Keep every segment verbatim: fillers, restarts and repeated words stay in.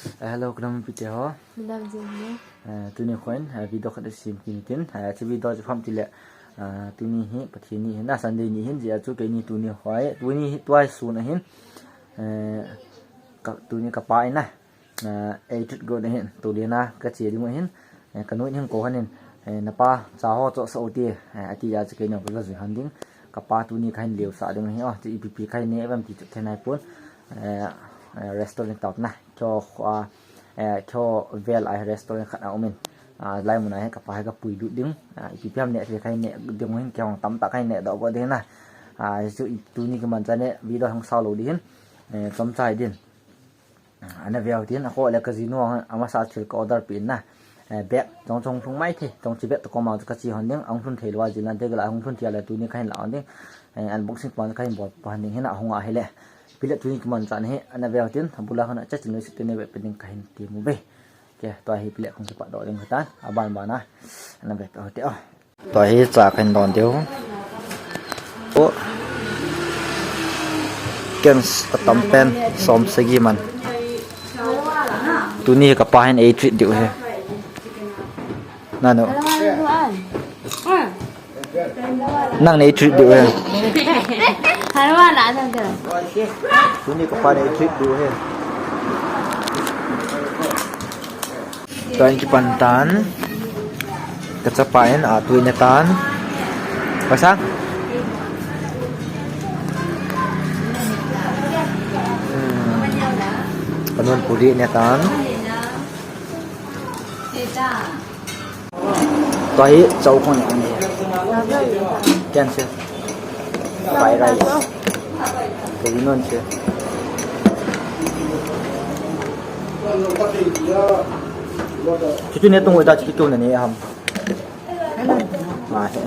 Eh, hello, ka nam pite ho. Ka nam jing ne. Eh, tuni khoin, eh, video khat sem kit in tin. Eh, hiche video chu ham tile, eh, tuni hi Pathen ni hin, a Sunday ni hin, hijeh a chu keini tuni hoi, tuni hi tuai sun ahin. Eh, ka, tuni kapa in a, eh, ei treat got ahin, tuni na kache ding ahin. Eh, kanu in hin kou hon in, eh, napa cha ho chu sa u ti, eh, ati a chu keini ka jui hon ding. Kapa tuni kahin leusah ding ahi, o, chu ipi ipi kahin ne em ti chu thei nai pon. Eh, eh, restaurant tao na. Kho, ah, eh, kho vel a restaurant khat a um in. Ah, lai mun a hi kapa hi kapui lut ding. Ah, ipi ipi ham ne thei kahin ne ding ahin, kei hung tamtah kahin ne doh got ding na. Ah, chu i tuni kimanchah ne video hung sao lou ding ahin. Eh, chomcha hi din. Ah, ana veu tin, akhoh le ka jinu a masa thil ka order peh in na. Eh, bag, chong chong lhung mai thei, chong chi bag toh koma chu kache hon ding, ahung lhun thei lou a jin lan te gala ahung lhun thei a le tuni kahin la hon ding. Eh, unboxing pan kahin bol pan ding hin ahung a hile. Ipi le tuni kimanchah na hi, ana veu tin, abul a hon a chat chin lou si tuni ve pe ding kahin ti mu ve. Ke, tua hi ipi le kong kipat doh ding katan, aban ban a, ana ve pe ho te o. Tua hi cha kahin don diu. O. Ken s-, atam pen, som sagi man. Tuni kapa hin ei treat diu hi. Nanu. Nang nei treat diu hi. Tuni kapa nei treat diu hi. Tua in kipan tan. Ka chapa in a tui ne tan. Ka sang. Hmm. Ka nun puri ne tan. Tua hi chau kong ne. Ken se. Fried rice. Ka nun se. Chuchu ne tung weda chuchu na ne ham. Ma he.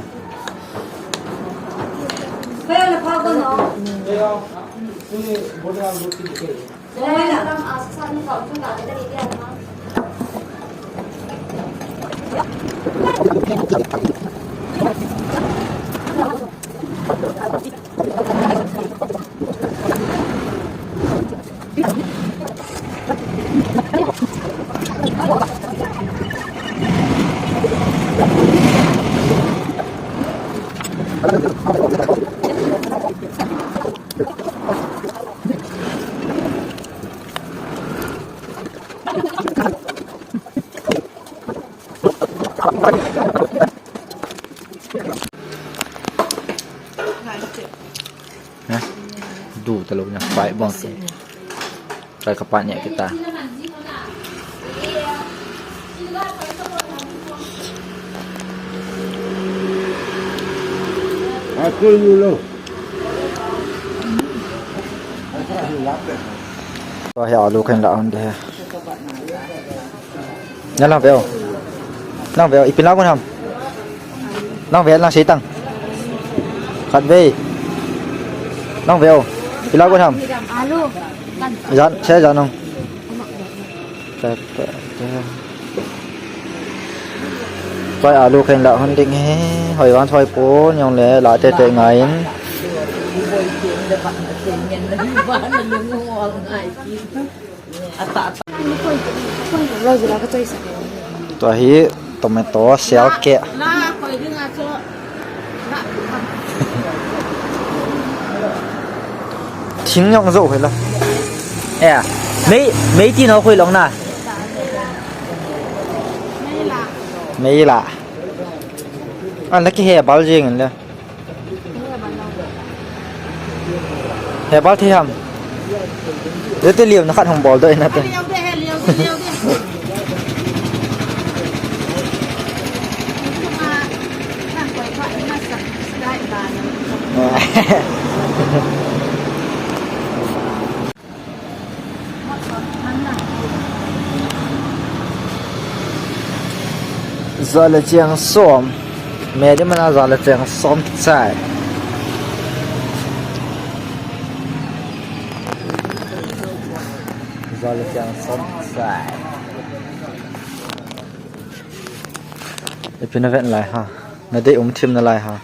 Ha? Du talou na, pai bong. Pai kapan ya kita. Aku dulu. Tua hi alu kahin la hon ding ahi. Nang lang veu. Nang veu, ipi la gon ham. Nang veu, nang sei tang. Khat vei. Nang veu, ipi la gon ham. Alu. Jan, sei jan nang. Tua alu kahin la hon ding ahi, hoi vang hoi pon, jong le la tete ngai in. Tua hi tomato, sel keh. Thing jong jo hoi lo. Eh, mei, mei ti no hoi long na. Mei la. An la kihe bal jing le. He bal thei ham. Dei te liu na khat hong bol doh in ate. Za le cheng som. Medi mana za le cheng som chai. Za le cheng som chai. Ipi na vet lai ha. Na dei um thim na lai ha.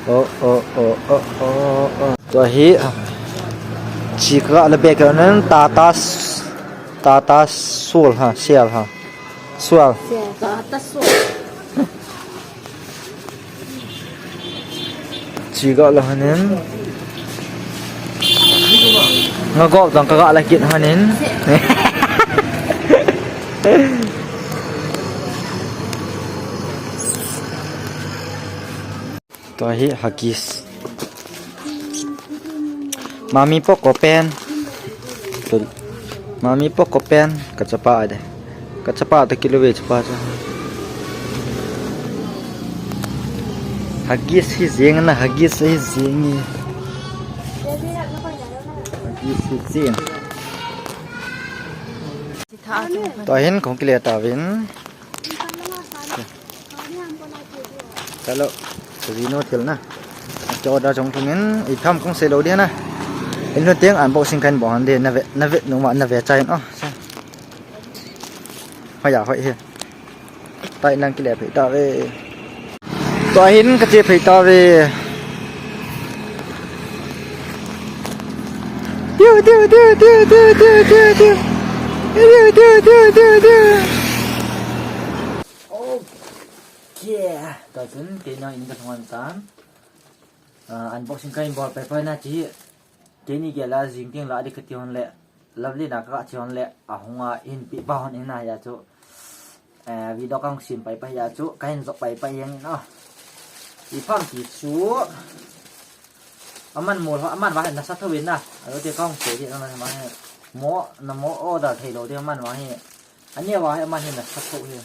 Oh, oh, oh, oh, oh, oh. Tua hi, ah, chi ka la bek nen, Tata s-, Tata Soul ha, Sial ha. Sual. Sial, Tata Soul. Chi ka la hanen. Nga gop dang ka ga la kit hanen. Tua hi Huggies. Mami Poco pen. Mami Poco pen. Ka chapa de. Ka chapa to kilo ve chapa cha. Huggies hi jing na, Huggies hi jing ni. Huggies hi jing. Tua hin kong kile ta vin. Chalo, kajinu thil na. Ka order chong thungin, i tham kong sei lo dia na. In lu tiang unboxing kan bo han dia, na ve, na ve, numa, na ve chain, oh. Hoi ya, hoi hi. Tai nang kile phei ta ve. Tua hin ka che phei ta ve. Tiu, tiu, tiu, tiu, tiu, tiu, tiu, tiu. Tiu, tiu, tiu, tiu, tiu. Okay. Tua chun, kei nang in ka thong an tan. Ah, unboxing ka in bol pai pai na chi. Kei ni ke la jing ting la di ka ti hon le. Lovely na ka chi hon le. A hung a in pi pa hon in na ya chu. Eh, video ka hung sim pai pai ya chu. Ka hin jop pai pai yang in, oh. I pham ti chu. Aman mol ho, aman va na sa tho in na. Alo te ka hung se di na ma. Mo, na mo order thei lo di aman va hi. Ani va hi aman hi na sa tho hi.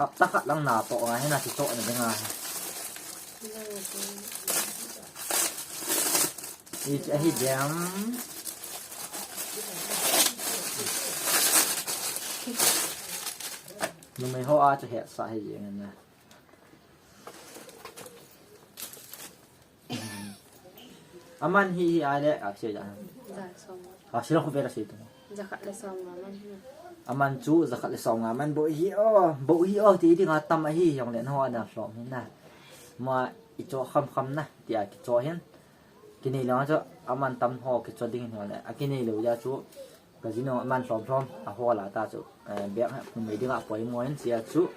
Hapta khat lang na toh ngai hi na, ti toh na ding a. I, ahi diam. Numei ho a chu hetsah hi jeng na. Aman hi hi a le, a, sei ja. Za som. A, sei lo khu ve la sei tu. Jakhat le som nga man hi. Aman chu jakhat le som nga man bo hi o, bo hi o, ti ding a tam ahi, jong le na ho ana hlom hi na. Ma i cho kham kham na, ti a ki cho hin. Ki nei lo chu, aman tam ho ki cho ding hin ho le. A ki nei lo ja chu, Kajinu aman hlom hlom, a ho la ta chu, eh, bek ha, phung mei ding a poimo in sia chu,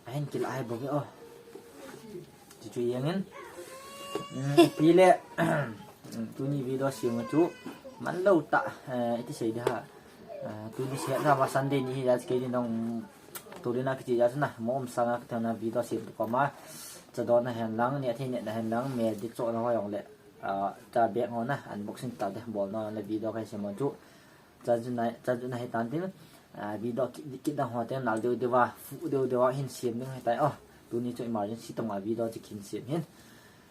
a hin kila hai bo ve o. Chu chu yang in. Mm, pi le, mm, tuni video sim chu, man lo ta, eh, iti sei di ha. Eh, tuni se na ma Sunday ni hi ja kei ni nong, tuni na kiti ja chu na, mo um sanga ka na video sim ko ma, cha don na hen lang, ni a thi ne na hen lang, me di cho na ho jong le. Ah, cha bek ho na, unboxing ta de, bol na le video kai sim chu. Chan chu na, chan chu na hi tan tin, ah, video kit, kit dang ho ten nal deu deu va, fu deu deu va hin siam ding hi tai. Oh, tuni chu emergency tong a video chu kin siam hin.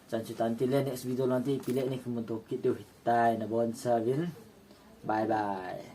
Chan chu tan tin le next video lang ti pi le ni kimu to kit deu hi tai na bon sa vin. Bye bye.